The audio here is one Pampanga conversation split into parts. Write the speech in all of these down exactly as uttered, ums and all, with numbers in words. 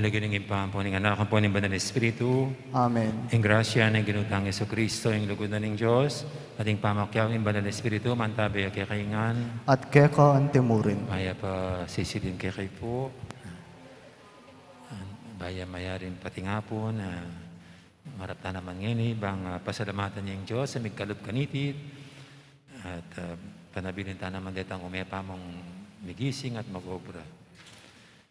King lagyu ning Ibpa, ampo ning Anak, ampo ning Banal Espiritu. Amen. Ing grasya ning Ginu tang Jesucristo, ing lugud na ning Dios, at ing pamakiabe ning Banal Espiritu, mantabi ya kekayu ngan. At keka antimurin. Mayap a sisiding kekayu pu. Bayu ya mayaring patingapun, ah, marap ta naman ngeni bang, ah, pasalamatan ya ing Dios a migkalub kaniti, at, ah, panabilin ta naman detang ume pa mung migising at mag-obra.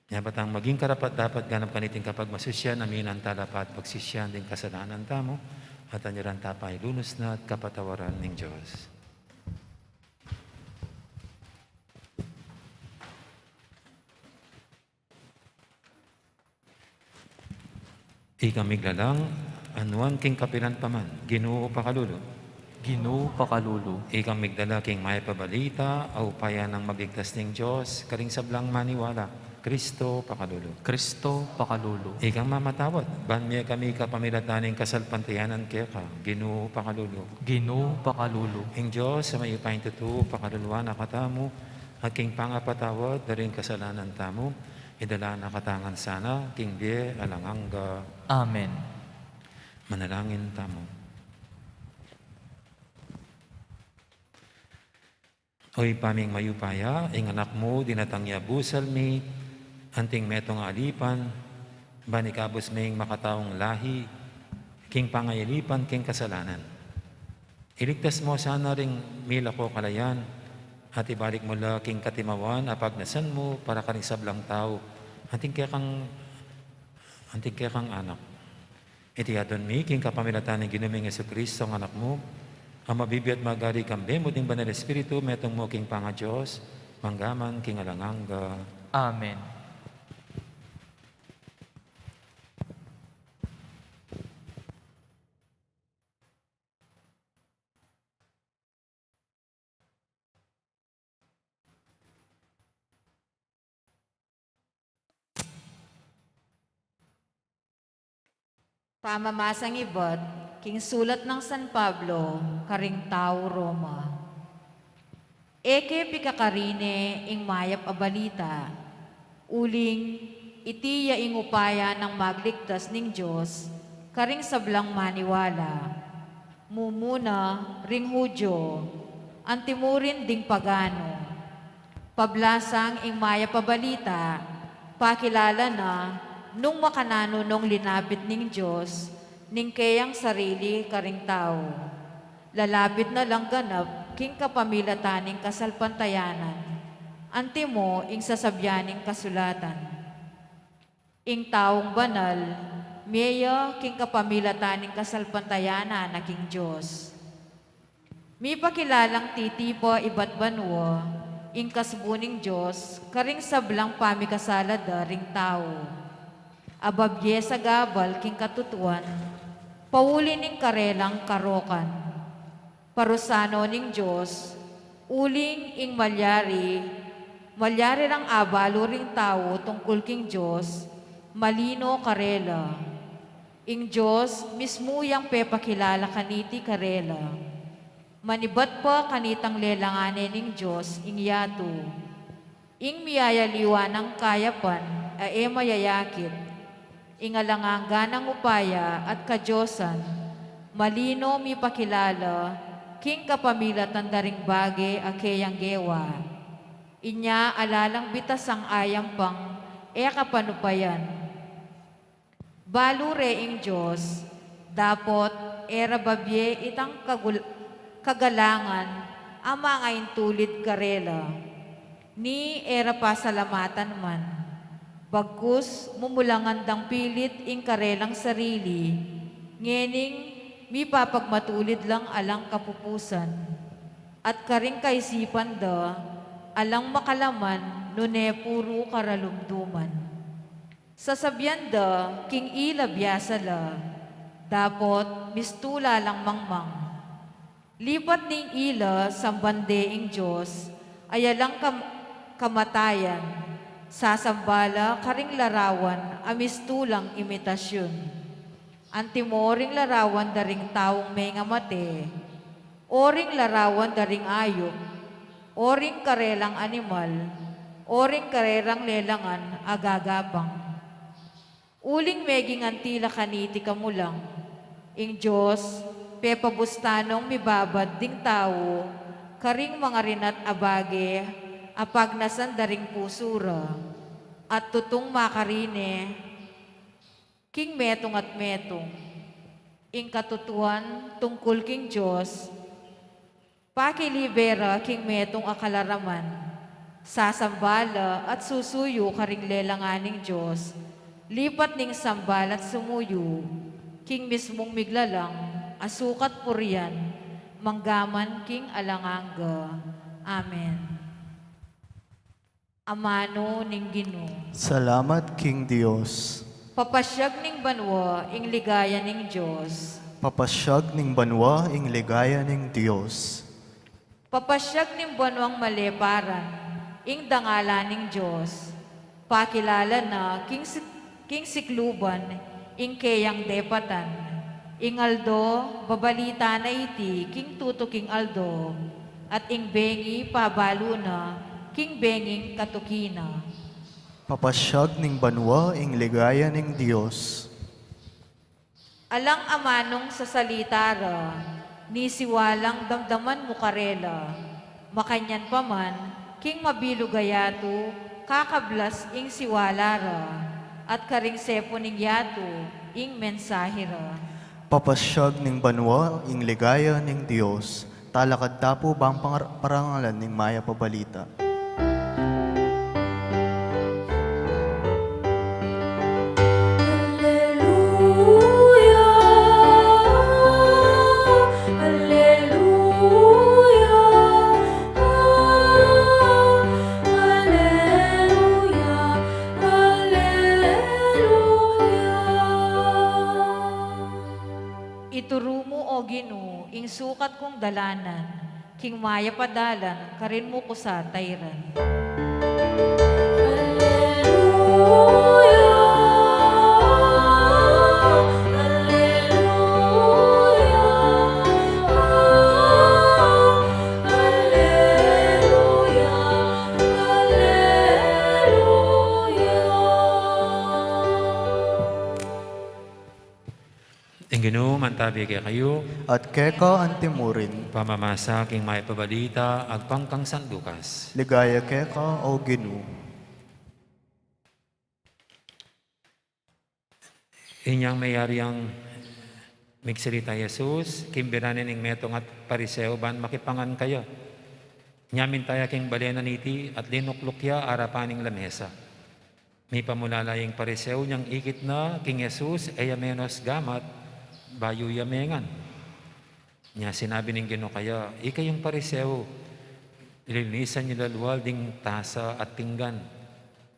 Nya ba tang maging karapat-dapat ganap kaniting kapagmasusyan, aminan tala pa at pagsisyan ding kasalanan tamu, at anyaran ta pa ilunus na at kapatawaran ning Dios. Ikang miglalang, anuan king kapilan pa man, Ginu pakalulu. Ginu pakalulu. Ikang migdala king mayap a balita, a upaya nang magligtas ning Dios, karing sablang maniwala, Kristo pakalulu. Kristo pakalulu. Ikang mamatawad, ban mie kami kapamilatan ning kasalpantayanan keka, Ginu pakalulu. Ginu pakalulu. Ing Dios a mayupayang tutu, pakaluluan na katamu, at king pangapatawad da ring kasalanan tamu, idala na katamu ngan sana king bie alang angga. Amen. Manalangin tamu. O Ibpa ming mayupaya, ing Anak mu dinatang ya busal mi, anting metung a alipan, ban ikabus ming makataung lahi, king pangayalipan king kasalanan. Iligtas mu sana ring milako kalayan, at ibalik mu la king katimawan a pagnasan mu para karing sablang tau, anting kekang, anting kekang anak. Iti adwan mi king kapamilatan ning Ginu ming Jesucristo, ing Anak mu, a mabibie at magari kambe mu ding Banal Espiritu, metung mu king pangaDios, mangga man king alang angga. Amen. Pamamasang ibat king sulat nang San Pablo karing tau Roma. E ke pikakari ne ing mayap a balita, uling iti ya ing upaya nang magligtas ning Dios karing sablang maniwala, mumuna ring Judio, antimurin ding pagano. Pablasang ing mayap a balita, pakilala na nung makananu nung linapit ning Dios ning keyang sarili karing tau. Lalapit na lang ganap king kapamilatan ning kasalpantayanan, antimo ing sasabian ning kasulatan. Ing taung banal, mie ya king kapamilatan ning kasalpantayanan na king Dios. Mipakilalang titipa ibat banua ing kasbu ning Dios karing sablang pamikasala da ring tau. Ababie sagabal king katutuan, pauli ning karelang karokan. Parusanon ning Dios, uling ing malyari, malyari rang abalu ring tau tungkul king Dios, malino karela. Ing Dios mismu yang pepakilala kaniti karela. Manibat pa kanitang lelangan ne ning Dios ing yatu. Ing miyayaliwa nang kayapan a e mayayakit, ing alang angga nang upaya at kadiosan, malino mipakilala king kapamilatan da ring bage a keyang gewa. Inya ala lang bitasang ayam pang e kapanupayan. Balu re ing Dios, dapot e ra babie itang kagul-, kagalangan a mangaintulid karela, ni e ra pasalamatan man. Bagkus mumulangan dang pilit ing karelang sarili, ngening mipapagmatulid lang alang kapupusan, at karing kaisipan da alang makalaman nune puru karalumduman. Sasabian da king ila biasa la, dapot mistu la lang mangmang. Lipat ning ila samban de ing Dios, ayalang kam-, kamatayan, sasamba la karing larawan a mistu lang imitasyun. Antimo ring larawan da ring taung mengamate, o ring larawan da ring ayup, o ring karelang animal, o ring karelang lelangan a gagapang. Uling meging anti la kaniti kamulang, ing Dios pepabus tanong mibabad ding tau karing mangarinat a bage a pagnasan da ring pusu ra, at tutung makarine king metung at metung ing katutuan tungkul king Dios. Pakilibe ra king metung a kalaraman, sasamba la at susuyu karing lelangan ning Dios, lipat ning sambal at sumuyu king mismung miglalang a sukat purian, manggaman king alang angga. Amen. Amanu ning Ginu. Salamat king Dios. Papasyag ning banua ing ligaya ning Dios. Papasyag ning banua ing ligaya ning Dios. Papasyag ning banuang maleparan ing dangalan ning Dios. Pakilala na king si- king sikluban ing keyang depatan. Ing aldo, babalita na iti king tutuking aldo, at ing bengi, pabalu na king benging katuki na. Papasyag ning banua ing ligaya ning Dios. Alang amanung sasalita ra, ni siwalang damdaman mu karela. Makanyan pa man, king mabilug a yatu, kakablas ing siwala ra, at karing sepu ning yatu, ing mensahe ra. Papasyag ning banua ing ligaya ning Dios. Talakad ta pu bang pangar- parangalan ning Mayap a Balita. Alleluia, alleluia, alleluia, alleluia. Ituru mu, O Ginu, ing sukat kung dalanan, king mayap a dalan karin mu ku sa tairan. Alleluia, alleluia, alleluia, alleluia. Ing Ginu mantabi kekayu. At keka antimurin. Pamamasa king Mayap a Balita agpang kang San Lucas. Ligaya keka, O Ginu. Inyang meyari yang migsalita i Jesus, kimbiran ne ning metung a Pariseo ban makipangan kaya. Inya minta ya king bale na niti at linukluk ya arapan ning lamesa. Mipamulala ing Pariseo inyang ikit na king Jesus, e ya menus gamat, bayu ya mengan. Inya sinabi ning Ginu kaya, "Ikayung Pariseo, lilinisan yu lalwal ding tasa at pinggan.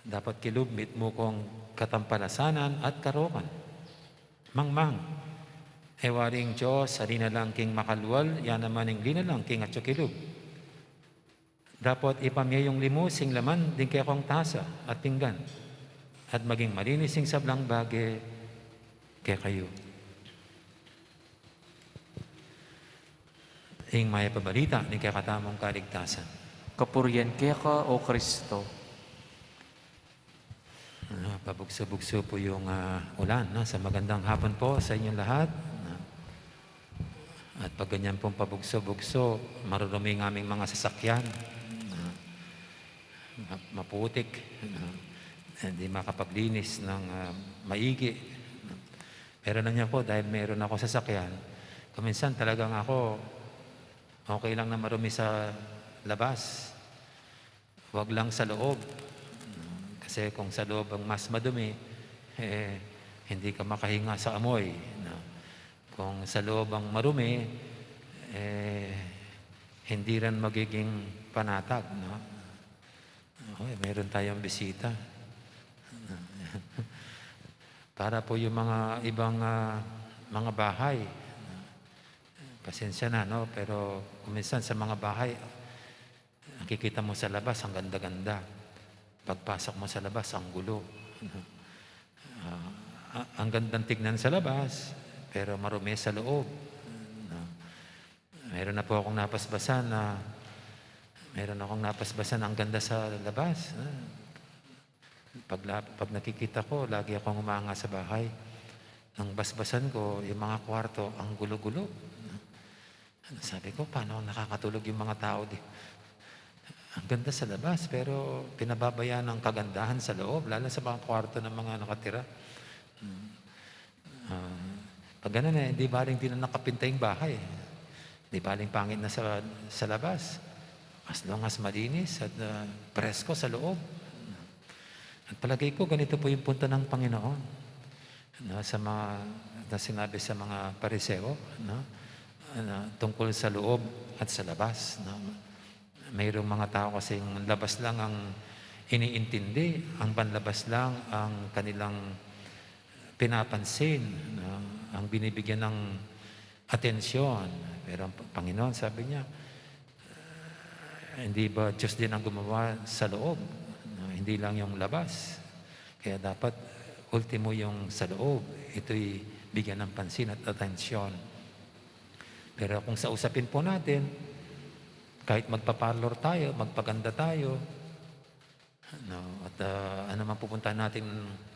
Dapat kilub mitmu kung katampalasanan at karokan. Mangmang, e wari ing Dios a linalang king makalwal, ya naman ing linalang king atyu kilub. Dapot ipamie yung limus ing laman ding kekong tasa at pinggan, at maging malinis ing sablang bage kekayu." Ing Mayap a Balita ning kekatamung kaligtasan. Kapurian keka, O Kristo. Ah, pabugso-bugso po yung, ah, ulan, no? Sa magandang hapon po sa inyong lahat. At pag ganyan pong pabugso-bugso, marurumi ang aming mga sasakyan. Ah, ma- maputik. Ah, hindi makapaglinis ng, ah, maigi. Pero alam niyo po, dahil meron ako sasakyan, kuminsan talagang ako, okay lang na marumi sa labas. Wag lang sa loob. Kasi kung sa loob ang mas madumi, eh, hindi ka makahinga sa amoy, no? Kung sa loob ang marumi, eh, hindi rin magiging panatag, no? Okay, meron tayong bisita. Para po yung mga ibang, ah, mga bahay, pasensya na, no? Pero kung minsan sa mga bahay, nakikita mo sa labas, ang ganda-ganda. Pagpasok mo sa labas, ang gulo. Ah, a- ang gandang tignan sa labas, pero marumi sa loob. No? Meron na po akong napasbasan na, meron akong napasbasan, ang ganda sa labas. Ah, Pag, la- pag nakikita ko, lagi akong umanga sa bahay. Nang basbasan ko, yung mga kwarto, ang gulo-gulo. Sabi ko, "Paano nakakatulog yung mga tao di?" Ang ganda sa labas, pero pinababayaan ang kagandahan sa loob, lalo sa mga kwarto ng mga nakatira. Mm. Ah, pag ganun eh, di baling di na nakapinta yung bahay. Di baling pangit na sa, sa labas. As long as malinis at, ah, presko sa loob. At palagay ko, ganito po yung punto ng Panginoon, no, sa mga, na sinabi sa mga Pariseo, no, na tungkol sa loob at sa labas, no. Mayroong mga tao kasing labas lang ang iniintindi, ang panlabas lang ang kanilang pinapansin, no, ang binibigyan ng atensyon. Pero ang Panginoon, sabi niya, "Hindi ba Diyos din ang gumawa sa loob? No, hindi lang yung labas." Kaya dapat, ultimo yung sa loob. Ito'y bigyan ng pansin at atensyon. Pero kung sa usapin po natin, kahit magpa-parlor tayo, magpaganda tayo, no, at, ah, ano man pupuntahan natin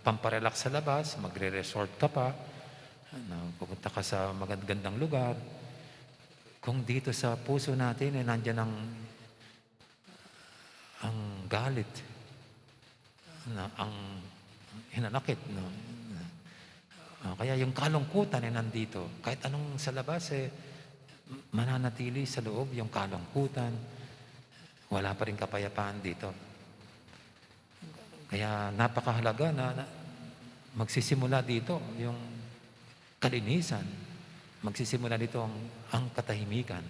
pamparelax sa labas, magre-resort ka pa, no, pupunta ka sa magandang lugar, kung dito sa puso natin, eh, nandiyan ang, ang galit, na ang hinanakit, no? Ah, kaya yung kalungkutan ay nandito. Kahit anong sa labas, eh, mananatili sa loob yung kalungkutan. Wala pa rin kapayapaan dito. Kaya napakahalaga na, na magsisimula dito yung kalinisan. Magsisimula dito ang, ang katahimikan.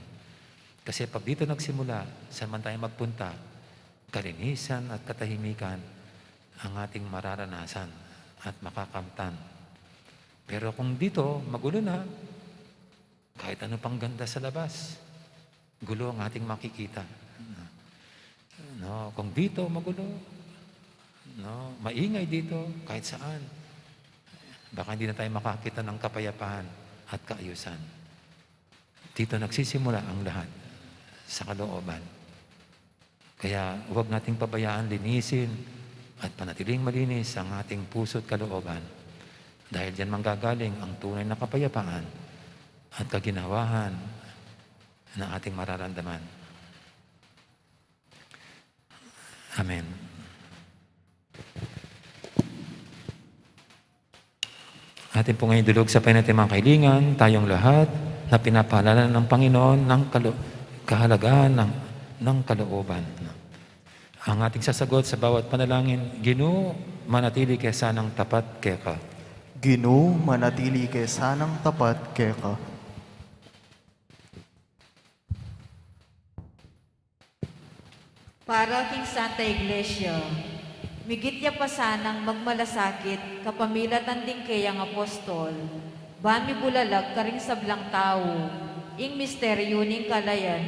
Kasi pag dito nagsimula, saan man tayo magpunta, kalinisan at katahimikan ang ating mararanasan at makakamtan. Pero kung dito, magulo na, kahit ano pang ganda sa labas, gulo ang ating makikita. No, kung dito, magulo, no, maingay dito, kahit saan, baka hindi na tayo makakita ng kapayapaan at kaayusan. Dito nagsisimula ang lahat, sa kalooban. Kaya huwag nating pabayaan linisin at panatiling malinis ang ating puso at kalooban. Dahil diyan manggagaling ang tunay na kapayapaan at kaginhawaan na ating mararamdaman. Amen. Atin po ngayon idulog sa Panginoon ating mga kahilingan, tayong lahat na pinapaalala ng Panginoon ng kalo-, kahalagahan ng, ng kalooban. Ang ating sasagot sa bawat panalangin, "Ginu, manatili ke sanang tapat keka." Ginu, manatili ke sanang tapat keka. Para king Santa Iglesia, migit ya pa sanang magmalasakit kapamilatan ding keyang apostol, ban mibulalag karing sablang tau ing misteryu ning kalayan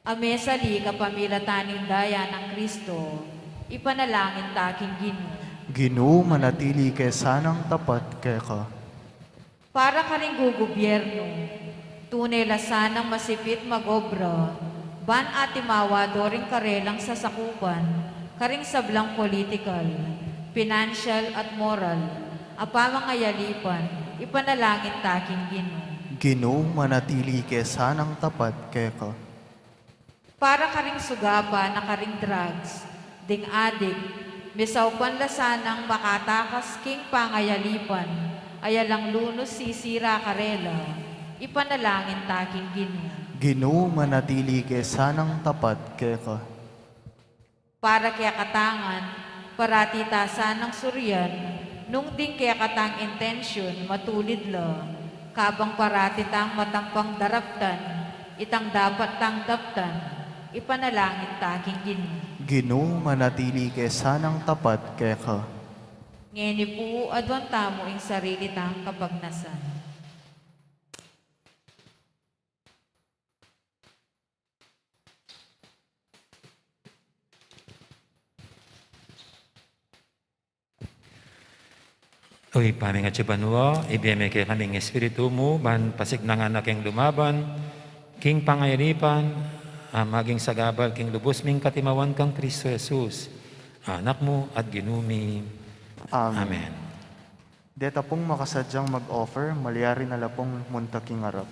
a mesali kapamilatan ning daya nang Kristo, ipanalangin ta king Ginu. Ginu, manatili ke sanang tapat keka. Para karing gugubyernu, tune la sanang masipit mag-obra, ban atimawa do ring karelang sasakupan karing sablang political, financial, at moral a pamangayalipan, ipanalangin ta king Ginu. Ginu, manatili ke sanang tapat keka. Para karing sugapa na karing drugs, ding adik, misaupan la sanang makatakas king pangayalipan a yalang lunus sisira karela, ipanalangin ta king Ginu. Ginu, manatili ke sanang tapat keka. Para kekatang ngan, parati ta sanang surian, nung ding kekatang intensyun matulid la, kabang parati tang matampang daraptan itang dapat tang daptan, ipanalangin ta king Ginu. Ginu, manatili ke sanang tapat keka. Ngeni pu, aduan tamu ing sarili tang kapagnasan. O Ibpa mi a atsu ka banua, ibie mu kekami ing Espiritu mu, ban pasignangan na keng lumaban king pangayalipan, a maging sagabal king lubus ming katimawan kang Kristo Jesus, Anak mu at Ginu mi. Amen. Amen. Deta pung makasadyang mag-offer, malyari na la pung munta king arap.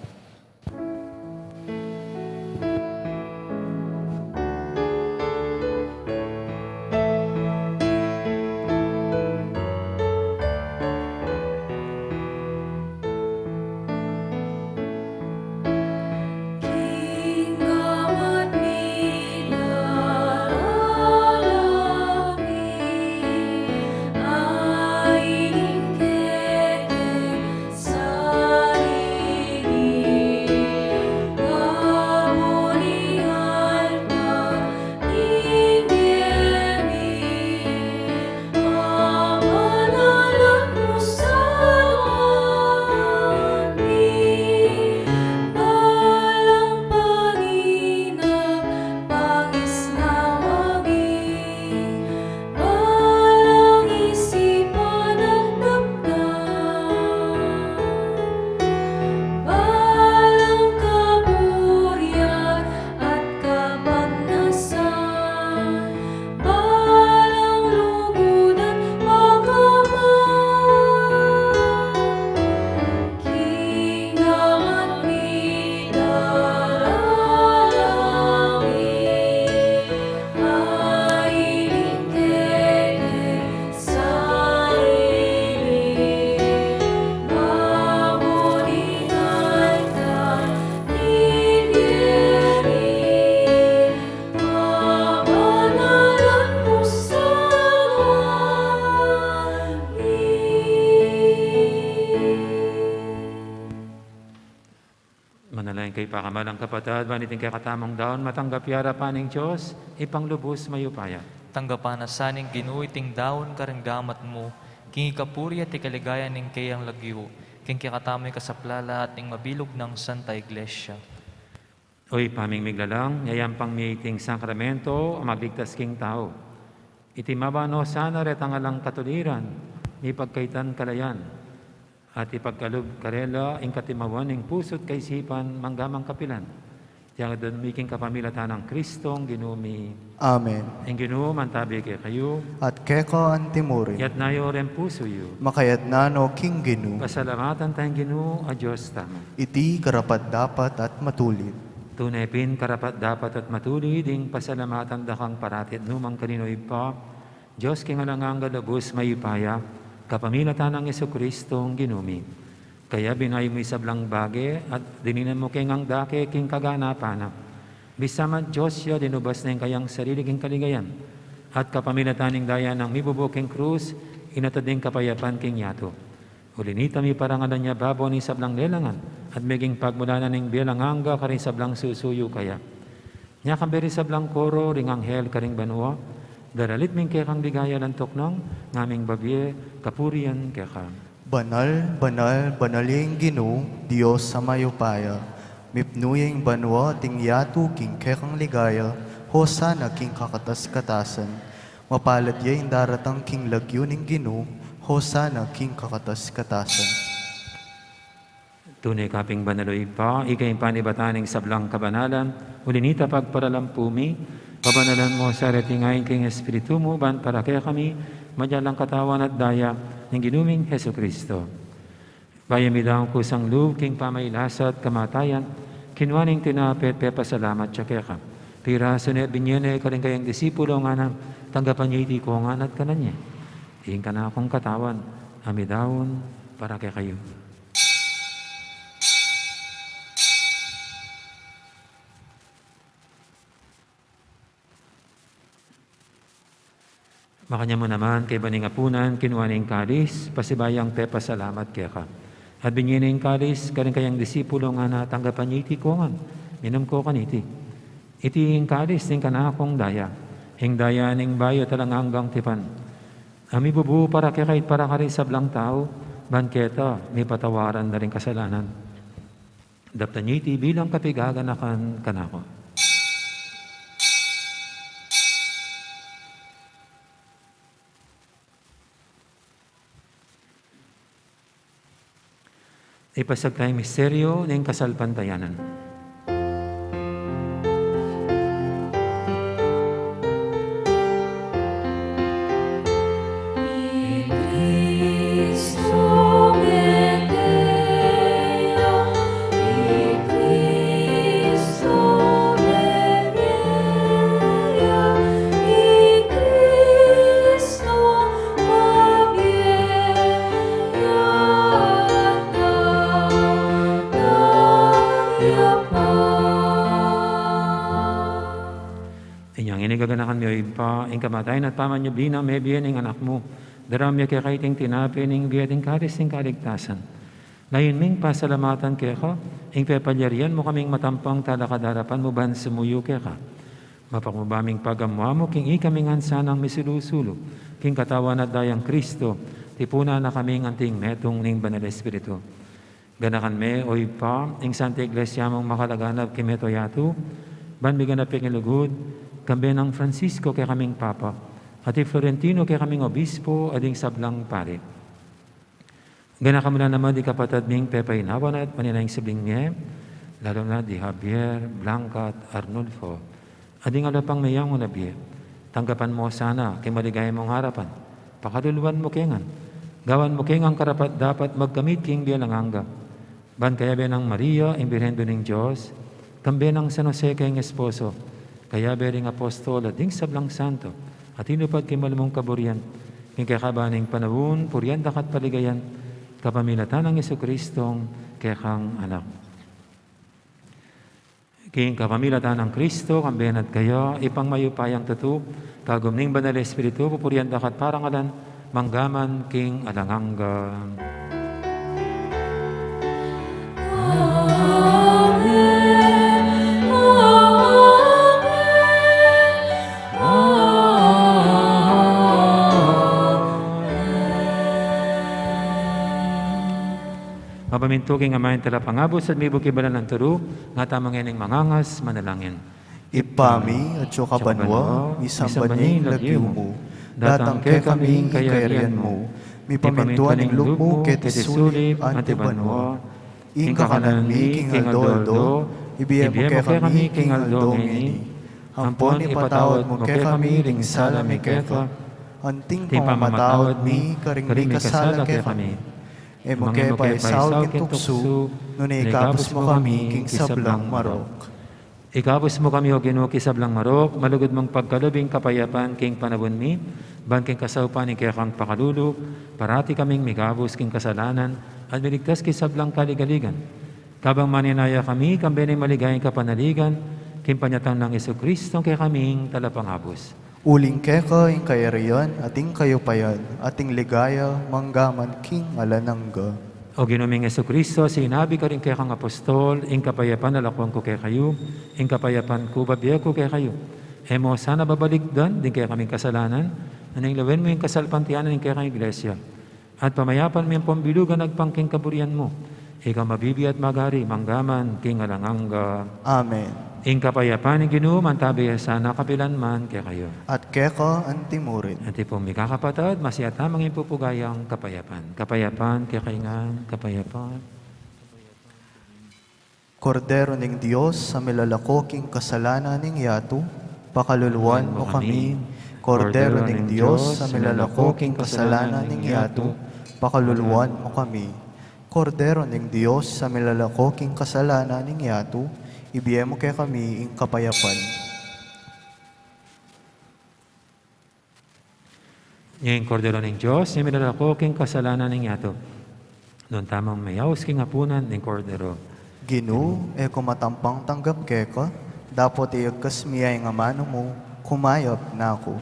Balang isipan at damdaman, balang kaburian at kapagnasan, balang lugud at pakaman, king amat mi daralangin. Manalangin kayu, pakamalan kung kapatad, ban iting kekatamung daun matanggap ya arapan ning Dios, Ibpang lubus mayupaya. Tanggapan na sa ning Ginu iting daun karing gamat mu, king ikapuri at ikaligaya ning keyang lagyu, king kekatamung ikasaplala at ning mabilug nang Santa Iglesia. O Ibpa ming miglalang, yayampang mi iting sakramento a magligtas king tau. Iti mababan sana retang alang katuliran, mipagkaitan kalayan, at ipagkalub karela ing katimawan ning pusu't kaisipan mangga mang kapilan. Iti ngan mi king kapamilatan nang Kristong Ginu mi. Amen. Ing Ginu mantabi kekayu. At keka antimurin. Iyatas yu ring pusu yu. Makayatas no king Ginu. Pasalamatan taya ing Ginu a Dios tamu. Iti karapat-dapat at matulid. Tune pin karapat-dapat at matulid ing pasalamatan da kang parati at nukarin man, O Ibpa, Dios king alang angga, lubus mayupaya, kapamilatan nang Jesukristong Ginu mi. Kaya binayu mu ing sablang bage at dininan mu keng angga ke king kaganapan na. Bisa man Dios ya, linubas na ing kayang sarili king kaligayan, at kapamilatan ning daya nang mibubu king krus, inatad ne ing kapayapan king yatu. Uli na nita, miparangalan ya babo ning sablang lelangan, at meging pagmulan na ning bie alang angga karing sablang susuyu kaya. Nya kambe ring sablang koro ring anghel karing banua, daralit mi ing kekang ligaya alang tuknang, ngaming babie kapurian keka. Banal, banal, banal ya ing Ginu, Dios a mayupaya. Mipnu ya ing banua at ing yatu king kekang ligaya. Hosana king kakatas-katasan. Mapalad ya ing daratang king lagyu ning Ginu. Hosana king kakatas-katasan. Tune ka pin banal, O Ibpa, ika ing panibatan ning sablang kabanalan, uli na nita pagparalampu mi, pabanalan mu sa reting ain king Espiritu mu, ban para kekami maging katawan at daya ning Ginu ming Jesukristo. Bayu midaun kusang lub king pamailasa at kamatayan, kinua ne ing tinape at pepasalamat ya keka. Pirasu ne, binie ne karing kayang disipulo, ngana, tanggapan ye iti kongan at kanan ye. Iti ing kanakung katawan, a midaun para kekayu. Makanyan mu naman, kaybat ning apunan, kinua ne ing kalis, pasibayu yang pepasalamat keka. At binie ne ing kalis karing kayang disipulo, ngana, tanggapan ye iti kongan, minum kayu kaniti. Iti ing kalis ning kanakung daya, ing daya ning bayu at alang anggang tipan, a mibubu para kekayu at para karing sablang tau, ban keta mipatawaran na ring kasalanan. Daptan ye iti bilang kapiganakan kanaku. Ipasiag taya ing misteryu ning kasalpantayanan. Inyang ini gaganakan mi, O Ibpa, ing kamatayan at pamanyubli nang mebie ning Anak mu, daraun mi keka iting tinape ning bie at ing kalis ning kaligtasan. Layun ming pasalamatan keka ing pepalyarian mu kaming matampang talakad king arapan mu ban sumuyu keka. Mapakumbaba ming pagamu-amu king ikami ngan sanang misulu-sulu king katawan at dayang Kristo, tipunan na kaming anting metung ning Banal Espiritu. Ganakan me, O Ibpa, ing Santa Iglesia mung makalaganap king mabilug a yatu, ban miganap ya king lugud, kambe nang Francisco kekaming Papa, at i Florentino kekaming Obispo, at ding sablang pari. Ganakan mu la naman ding kapatad ming pepainawa na at manenaya king subling mie, lalu na di Javier, Blanca, at Arnulfo, at ding ala pang meyanguna bie. Tanggapan mu la sana king maligaya mung arapan. Pakaluluan mu ke ngan. Gawan mu ke ngan karapat-dapat magkamit king bie alang angga. Ban kayabe nang Maria, ing Birhen Indu ning Dios, kambe nang San Jose kayang esposo, kayabe ring apostol at ding sablang santo a tinupad king malugud mung kaburian, king kekaban ning panaun, purian daka at paligayan, kapamilatan nang Jesucristong kekang Anak. King kapamilatan nang Kristo, kambe na at kaya, Ibpang mayupayang tutu, kagum ning Banal Espiritu, pupurian daka at parangalan, mangga man king alang angga. Amen. Amen. Amen. Mapamintu king Ama ing Talapangabus at mibukibal nang turu, ngatamu ngening mangangas, manalangin. Ibpa mi, atsu ka banua, misamban ya ing lagyu mu. Datang kekami ing kayarian mu. Mipamintuan ing lub mu keti sulip anti banua. Ing kakanan mi king aldo-aldo, ibie mu kekami king aldo ngeni. Ampon ipatawad mu kekami ding sala mi keka, anting pamamatawad mi karing mikasala kekami. E mu ke paisaul king tuksu, nune ikabus mu kami king sablang marok. Ikabus mu kami, O Ginu, king sablang marok, malugud mung pagkalub ing kapayapan king panaun mi, ban king kasaupan ning kekang pakalulu, parati kaming mikabus king kasalanan, at miligtas king sablang kaligaligan. Kabang manenaya kami, kambe ning maligayang kapanaligan, king panyatang nang Jesucristo, kekaming Talapangabus. Uling keka ing kayarian, at ing kayupayan, at ing ligaya, mangga man king alang angga. O Ginu ming Jesucristo, sinabi mu karing kekang apostol, ing kapayapan lalakwan ku kekayu, ing kapayapan ku bibie ku kekayu. E mu sana babalikdan ding kekaming kasalanan, nune lawen mu ing kasalpantayanan ning kekang Iglesia. At pamayapan mu yang pambilugan agpang king kaburian mu. Ika mabibie at magari, mangga man king alang angga. Amen. Ing kapayapan ning Ginu, mantabi ya sana kapilan man kekayu. At keka antimurin. At ipung mikakapatad, masi at amang ipupugayang kapayapan. Kapayapan, kekayu ngan, kapayapan. Kordero ning Dios, a milalako king kasalanan ning yatu, pakaluluan mu kami. Kordero ning Dios, a milalako king kasalanan ning yatu, pakaluluan mu kami. Kordero ning Dios, a milalako king kasalanan ning yatu, ibie mu kekami ing kapayapan. Ing Kordero ning Dios, a milalako king kasalanan ning yatu. Nuan tamung meyaus king apunan ning Kordero. Ginu, e ku matampang tanggap keka, dapot iyagkas mu ya ing amanu mu, kumayap na ku.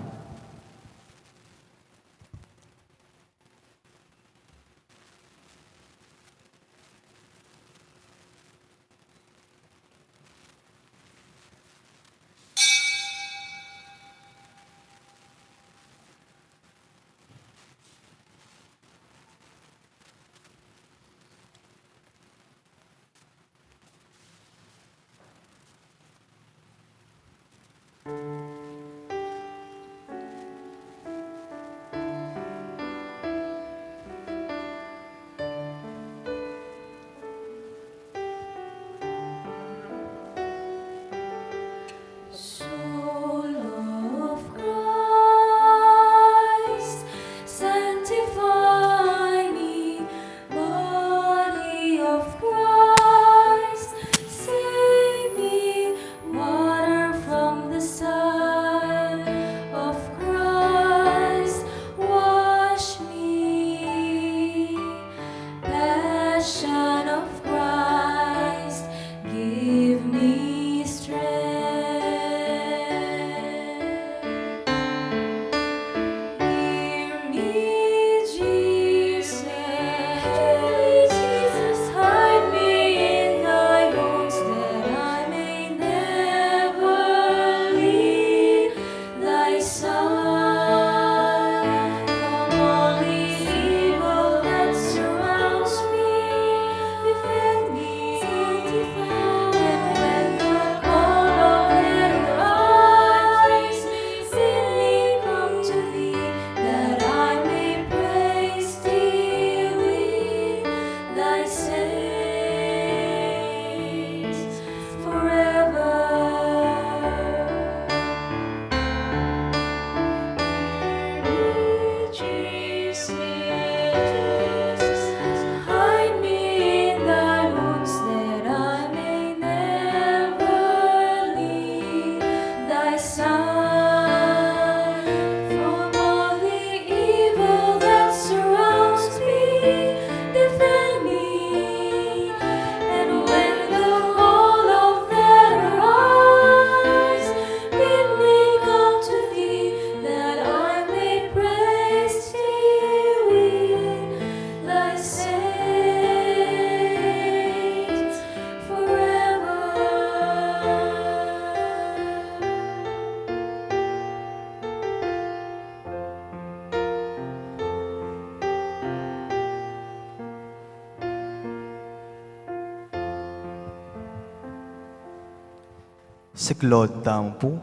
Siklaud tamu pu.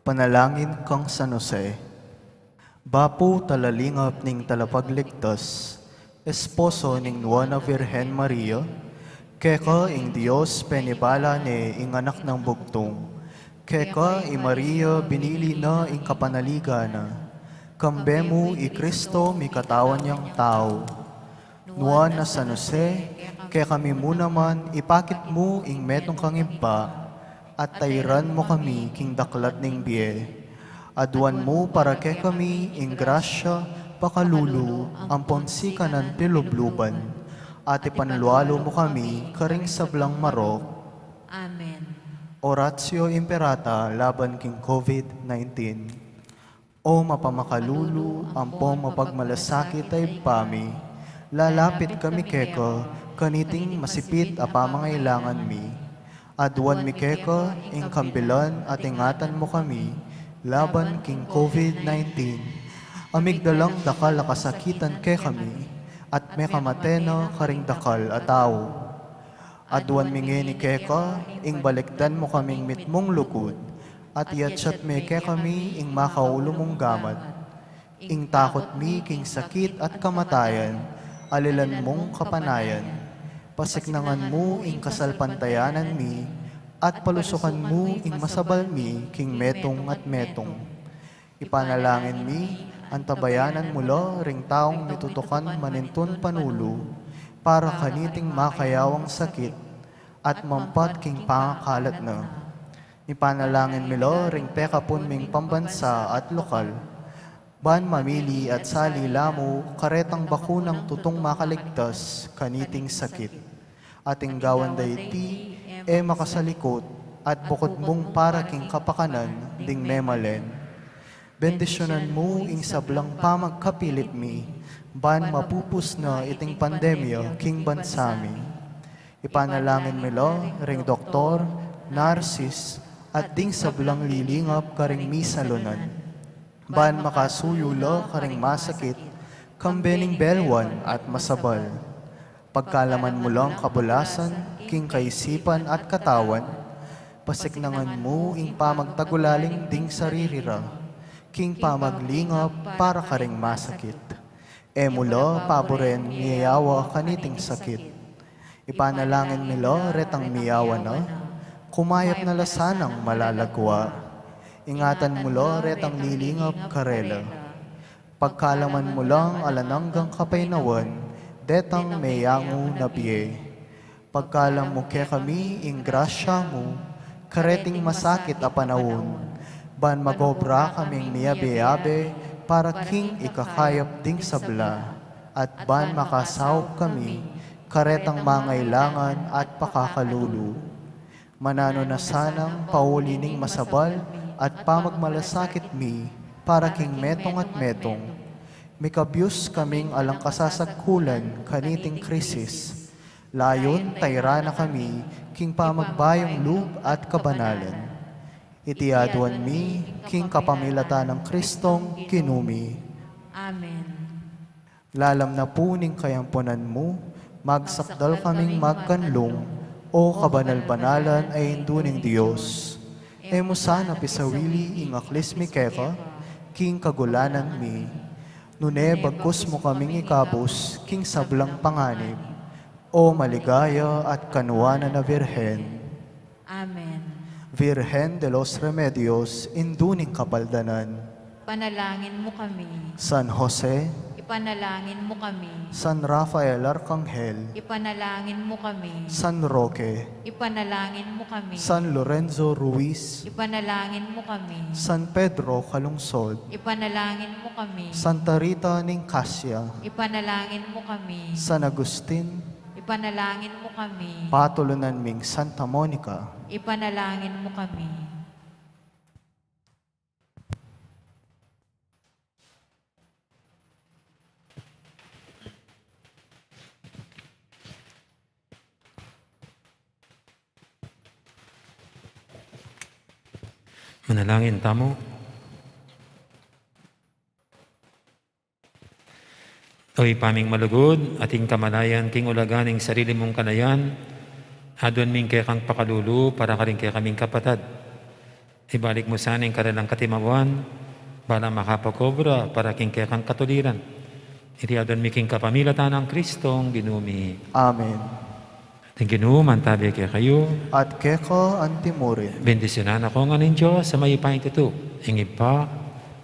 Panalangin kang San Jose. Bapu talalingap ning Talapagligtas, esposo ning Nuan a Virgen Maria, keka ing Dios penibala ne ing Anak nang Bugtung, keka i Maria binili na ing kapanaligan na, kambe mu i Kristo mikatawan yang tau. Nuan a San Jose, kekami mu naman ipakit mu ing metung kang ibpa, at tairan mu kami king daklat ning bie. Aduan mu para kekami ing grasya, pakalulu, ampon sikanan pilubluban, at ipanlualu mu kami karing sablang marok. Amen. Oratio Imperata laban king COVID nineteen. O mapamakalulu, ampon mapagmalasakit a Ibpa mi, lalapit kami keka, kaniting masipit a pamangailangan mi. Aduan mi keka ing kambilan at ingatan mu kami laban king COVID nineteen, a migdalang dakal a kasakitan kekami, at mekamate na karing dakal a tau. Aduan mi ngeni keka, ing balikdan mu kaming mitmung lugud, at iyatsat me kekami ing makaulu mung gamat. Ing takut mi king sakit at kamatayan, alilan mung kapanayan. Pasiknangan mu ing kasalpantayanan mi, at palusukan mu ing masabal mi king metung at metung. Ipanalangin mi, antabayanan mu la ring taung mitutukan manintun panulu, para kaniting makayawang sakit, at mampat king pangakalat na. Ipanalangin mi la ring pekapun ming pambansa at lokal, ban mamili at sali la mu karetang bakunang tutung makaligtas kaniting sakit. At ing gawan da iti, e makasalikut, at bukud mung para king kapakanan ding memalen. Bendisyunan mu ing sablang pamagkapilit mi, ban mapupus na iting pandemya king bansa mi. Ipanalangin mi la ring doktor, narsis, at ding sablang lilingap karing misalunan, ban makasuyu la karing masakit, kambe ning belwan at masabal. Pagkalaman mu lang kabulasan king kaisipan at katawan, pasiknangan mu ing pamagtagulaling ding sarili ra king pamaglingap para karing masakit. E mu la paburen miyayawa kaniting sakit. Ipanalangin mi la retang miyawa na, kumayap na la sanang malalagwa. Ingatan mu la retang lilingap karela. Pagkalaman mu lang alang anggang kapaynawan detang meyangu na bie. Pagkalam mu kekami ing grasya mu, kareting masakit a panaun, ban magobra kaming miyabe-yabe para king ikakayap ding sabla, at ban makasaup kami karetang mangailangan at pakakalulu. Mananu na sanang pauli ning masabal at pamagmalasakit mi para king metung at metung. Mikabyus kaming alang kasasagkulan kaniting krisis. Layun tairan na kami king pamagbayung lub at kabanalan. Iti aduan mi king kapamilatan nang Kristong Ginu mi. Amen. Lalam na pu ning kayampunan mu, magsakdal kaming magkanlung, O kabanal-banalan a Indu ning Dios. E mu sana pisawili ing aklis mi keka king kagulanan mi, nune bagkus mu kaming ikabus king sablang panganib, O maligaya at kanuanan a Birhen. Amen. Virgen de los Remedios, Indu ning Kapaldanan. Ipanalangin mu kami. San Jose. Ipanalangin mu kami. San Rafael Arcangel. Ipanalangin mu kami. San Roque. Ipanalangin mu kami. San Lorenzo Ruiz. Ipanalangin mu kami. San Pedro Calungsod. Ipanalangin mu kami. Santa Rita ning Casia. Ipanalangin mu kami. San Agustin. Ipanalangin mu kami. Patulunan ming Santa Monica. Ipanalangin mu kami. Manalangin tamu. O Ibpa ming malugud, ating kamalayan king ulaga ning sarili mung kalayan, Aduan mi ing kekang pakalulu para karing kekaming kapatad. Ibalik mu sana ing karalang katimapuan, bala makapag-obra para king kekang katuliran. Iti aduan mi king kapamilatan nang Kristong Ginu mi. Amen. Ing Ginu mantabi kekayu. At keka antimurin. Bendisyunan na kayu ngan ning Dios a mayupaya king tutu, ing Ibpa,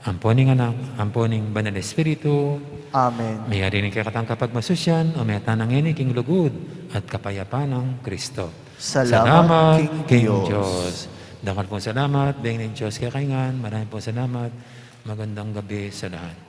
ampo ning Anak, ampo ning Banal Espiritu. Amen. Miyari ning kekatang kapagmasusyan, o meta na ngeni king lugud at kapayapan nang Kristo. Salamat king Dios. Dakal pong salamat, beng ning Dios kekayu ngan, marami pong salamat, magandang gabi sa lahat.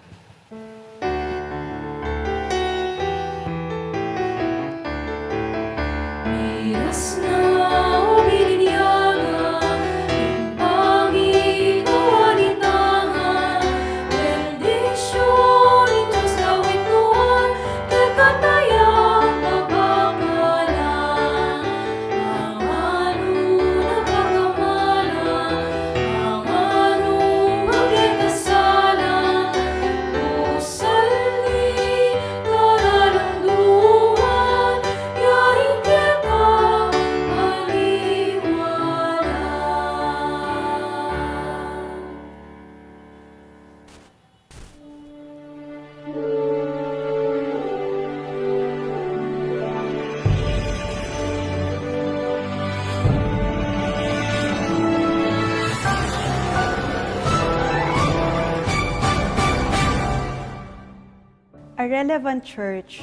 A relevant church,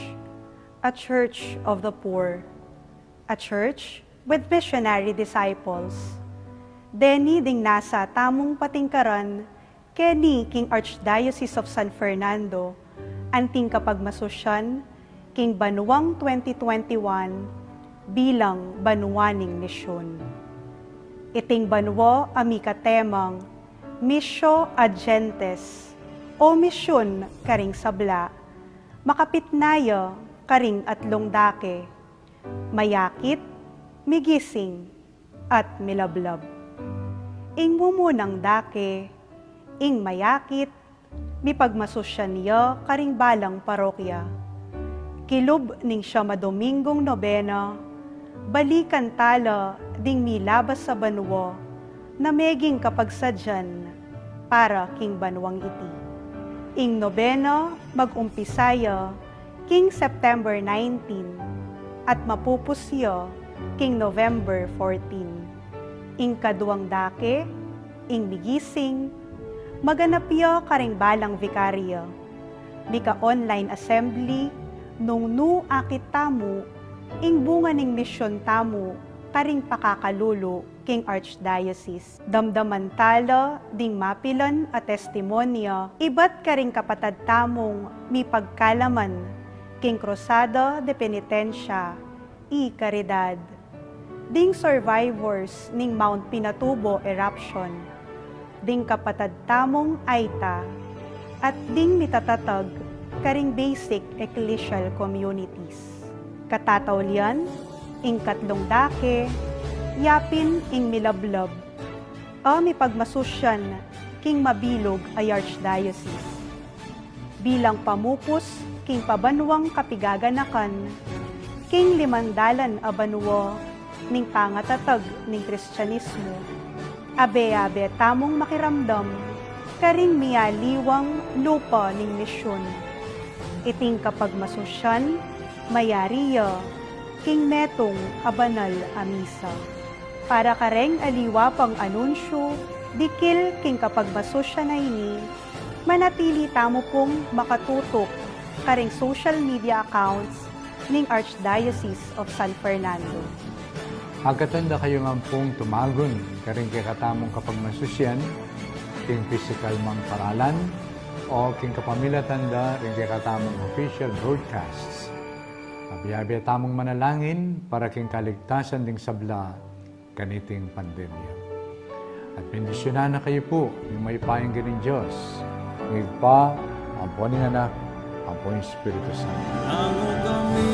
a church of the poor, a church with missionary disciples. Deni ding nasa tamung patingkaran keni king Archdiocese of San Fernando, anting kapagmasusyan king banuang twenty twenty-one bilang banua ning misyun. Iting banua a mika temang Missio ad Gentes, o misyun karing sabla, makapit na ya karing atlung dake, mayakit, migising, at milablab. Ing mumunang dake, ing mayakit, mipagmasusyan ya karing balang parokya. Kilub ning siyam a Dominggung nobena, balikan tala ding milabas a banua na meging kapagsadyan para king banuang iti. Ing nobena mag-umpisa ya king September nineteen at mapupus ya king November fourteen. Ing kaduang dake, ing migising, maganap ya karing balang vikarya. Mika-online assembly nung nu akit tamu ing bunga ning misyun tamu karing pakakalulu king Archdiocese. Damdaman tala ding mapilan a testimonya ibat karing kapatad tamung mipagkalaman king Cruzada de Penitencia y Caridad, ding survivors ning Mount Pinatubo eruption, ding kapatad tamung Aita, at ding mitatatag karing basic ecclesial communities. Katataulian, ing katlung dake, yapin ing milablab a mipagmasusyan king mabilug a archdiocese. Bilang pamupus king pabanuang kapigaganakan king limang dalan a banua ning pangatatag ning Kristianismu, abe-abe tamung makiramdam karing mialiwang lupa ning misyun. Iting kapagmasusyan mayari ya king metung a banal a misa. Para kareng aliwa pang anunsyu dikil king kapagmasusyan a ini, manatili tamu pung makatutuk karing social media accounts ning Archdiocese of San Fernando. Agkatan da kayu ngan pung tumagun karing kekatamung kapagmasusyan king pisikal mang paralan o king kapamilatan da ring kekatamung official broadcasts. Abe-abe tamung manalangin para king kaligtasan ding sabla kaniting pandemya. At bendisyunan na kayu pu ning mayupayang Ginung Dios, ing Ibpa, ampo ning Anak, ampo ning Espiritu Santo. Nanu kami